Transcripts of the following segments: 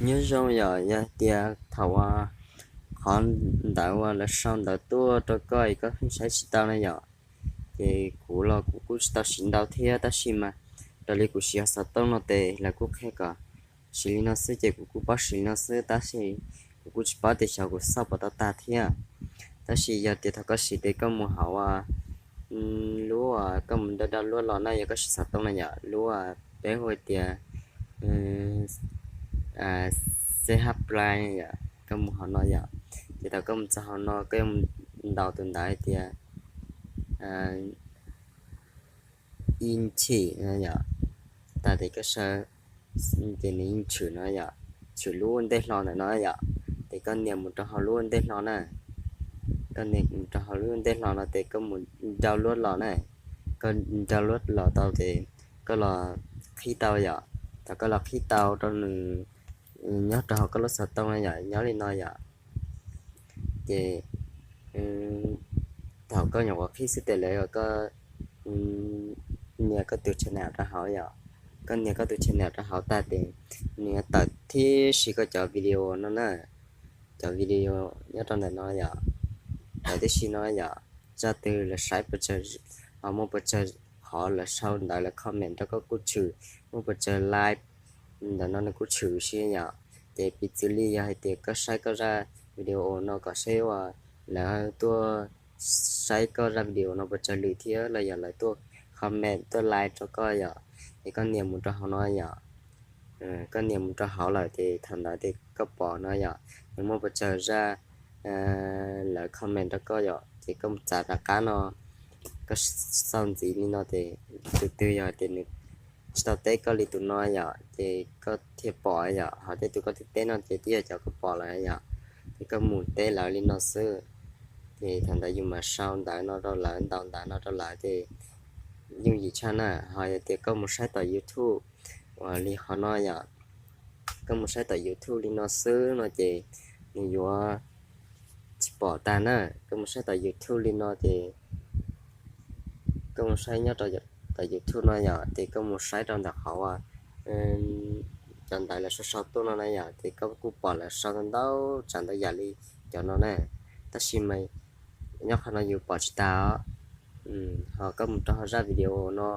Nyob zoo yom, yog tias thaum uas qhov ntawv uas lawv sau ntawv tuaj rau koj es koj saib tsis tau na yom, ces kuv los kuv kuj tsis tau siv ntau thiab, tab sis mas raws li kuv siv xov tooj no ces lawv kuj qhia kom siv li no xwb ces kuv kuj paub siv li no xwb, tab sis kuv kuj tsis paub tias xyov kuv xauj puas tau tag thiab. Tab sis yog tias thaum koj siv ces koj mus hauv lub, koj mus download los na, yog koj siv xov tooj na yom, lub peb hu tias C H Play yom, koj mus hauv no yom, ces thaum koj mus txog hauv no koj yuav mus ntaus tus ntawv hais tias ib chim no yom, tas ces koj saib, ces nws yeej tshwm no yom, tshwm lub ntej hlo ntawm no yom, ces koj nias mus rau hauv lub ntej hlo na, koj nias mus rau hauv lub ntej hlo no ces koj mus download los na, koj download los tau ces koj los qhib tau yom, thaum koj los qhib tau rau nws nyob rau hauv koj lub xov tooj no yom, nyob li no yom, ces thaum koj nyuam qhuav qhib xwb ces lawv kom koj nias koj tus channel rau hauv yom, koj nias koj tus channel rau hauv tag ces nws yuav tawm tib si koj cov video no na, cov video nyob rau ntawm no yom, tawm tib si no yom, zaj twg lawv saib puas tsawg, ho muaj puas tsawg qhov lawv sau ntawv lawv comment rau koj kuj tshwm, muaj puas tsawg like ntawm no nws kuj tshwm si yom. Ces piv txwv li yog hais tias koj saib koj zaj video no kom saib uas lawv tuaj saib koj zaj video no puas tsawg lwm thiab los yog lawv tuaj comment tuaj like rau koj yom, ces koj nias mus rau hauv no yom. Koj nias mus rau hauv lawm ces thaum ntawd ces koj pom no yom, nws muaj puas tsawg zaj lawv comment rau koj yom, ces koj mus txav rov qab no, koj xauj ntxiv li no ces tus twg yog tias nws tsis tau teb koj li tus no yom, ces koj thiaj pom yom, ho tej tus koj teb teb no ces twb yog cov koj pom lawm yom, ces koj mus teb lawv li no xwb. Ces thaum ntawd yus mam sau ntawv no rau lawv, ntaus ntawv no rau lawv ces yooj yim tshaj na. Ho yog tias koj mus saib tom YouTube uas li qhov no yom, koj mus saib tom YouTube li no xwb no ces nws yuav tsis pom tag na. Koj mus saib tom YouTube li no ces koj mus saib nyob rau tom YouTube no yom, ces koj mus saib rau ntawm qhov uas cov ntawv lawv sau sau tuaj no na yom, ces koj kuj pom lawv sau ntau tsam ntau yam li cov no na. Tab sis mas nyob qhov no yus pom tsis tas os. Ho koj mus rau hauv zaj video no,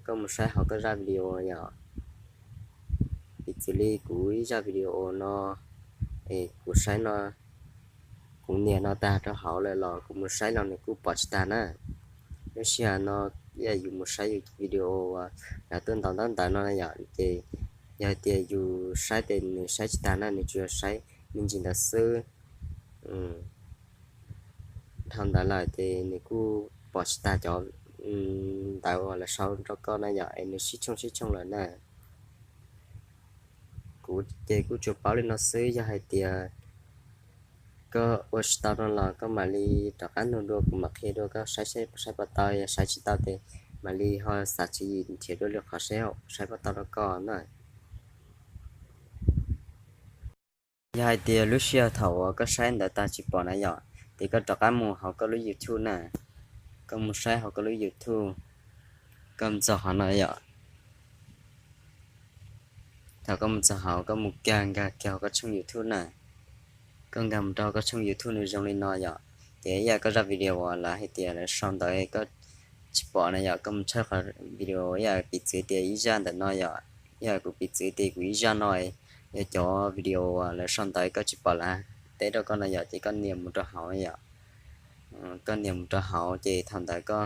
koj mus saib hauv koj zaj video yom. Piv txwv li kuv ib zaj video no, es kuv saib no, kuv nias no tag rau hauv lawm los kuv mus saib los nws kuj pom tsis tag na. Lub sij hawm no yog yus mus saib yus video uas lawv tuaj ntaus ntaub ntawv no yom, ces yog tias yus saib ces nws saib tsis tag na, nws tsuas yog saib me ntsis ntawd xwb. Dhau ntawd lawm ces nws kuj pom tsis tag cov ntawv uas lawv sau rau koj na yom, es nws sib tshooj sib tshooj lawm na. Kuv ces kuj tsuas paub li no xwb, yog hais tias koj ua tsis tau no los koj mam li rov qab nug dua, kuv mam qhia dua koj saib seb saib puas tau, yog saib tsis tau ces mam li ho xav tswv yim nrhiav dua lwm qhov seb saib puas tau rau koj na. Yog hais tias lub sij hawm thaum uas koj saib ntawd tag tsis pom na yom, ces koj rov qab mus hauv koj lub YouTube na, koj mus saib hauv koj lub YouTube, koj mus txog qhov no yom. Thaum koj mus txog hauv koj mus kiag nkag kiag hauv koj tshooj YouTube na, koj nkag mus rau koj tshooj YouTube nws zoo li no yom, ces ib yam koj zaj video uas lawv hais tias lawv sau ntawv koj tsis pom na yom, koj mus tshawb qhov video ib yam piv txwv tias ib zaj ntawm no yom, ib yam kuv piv txwv tias kuv ib zaj no, yog cov video uas lawv sau ntawv koj tsis pom lawv teb rau koj no yom, ces koj nias mus rau hauv yom. Koj nias mus rau hauv ces thaum ntawd koj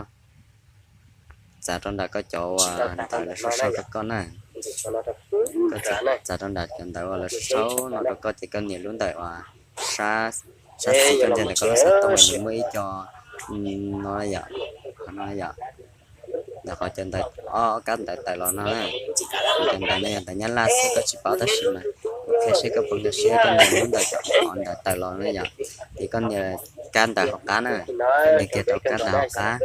txav rau nram koj cov uas ntawv lawv sau sau rau koj na. Koj txav rau nram cov ntawv uas lawv sau sau no rau koj ces koj nias lub ntawm uas sab, sab xis koj ntsia ntawm koj lub xov tooj nws muaj ib co no yom, qhov no yom, ntawm qhov cov ntawv ob kab ntawv tawm los no na. Cov ntawv no yog ntawv Nyab Laj xwb koj tsis paub tab sis mas kuv qhia seb koj puas nkag siab, koj nias lub ntawm cov qhov ntawv tawm los na yom, ces koj nias kab ntawv hauv qab na, koj nias kiag rau kab ntawv hauv qab.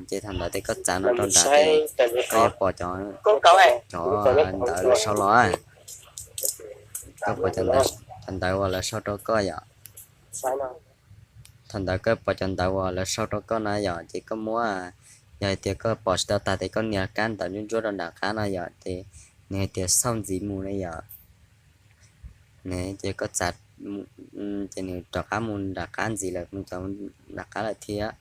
Ces thaum ntawd ces koj txav no rau nrad ces koj yuav pom cov, cov ntawv lawv sau los, koj pom cov ntawv uas lawv sau rau koj yom. Thaum ntawd koj pom cov ntawv uas lawv sau rau koj na yom, ces koj muab, yog hais tias koj pom tsis tau tag ces koj nias kab ntawv ntsuab ntsuab rau nram qab no yom, ces nws hais tias xauj ntxiv mus na yom. Ces koj txav, ces nws rov qab mus nram qab ntxiv lawm, mus cov nram qab lawm thiab.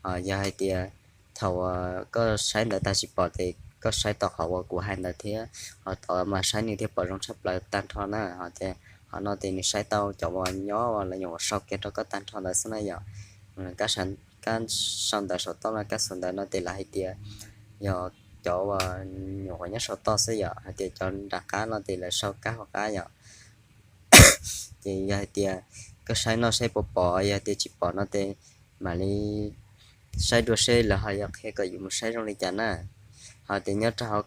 Ho yog hais tias thaum uas koj saib ntawv tag tsis pom ces koj saib tau qhov uas kuv hais ntawd thiab, ho tod mas saib nws thiaj pom zoo tshaj plaws tag nrho na. Ho ces qhov no ces nws saib tau cov uas nyob uas lawv nyuam qhuav sau kiag rau koj tag nrho ntawd xwb na yom. Kab sau ntawv saum toj no, kab sau ntawv no ces lawv hais tias yog cov uas nyuam qhuav nyob saum toj xwb yom, hais tias cov nram qab no ces lawv sau kab hauv qab yom. Ces yog hais tias koj saib no saib puas pom, yog tias tsis pom no ces mam li saib dua seb lawv ho yuav qhia kom yus mus saib zoo li cas na. Ho tias nyob rau hauv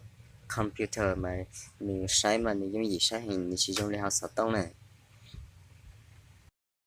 computer mas nws saib mas nws yooj yim saib heev, nws tsis zoo li hauv xov tooj na.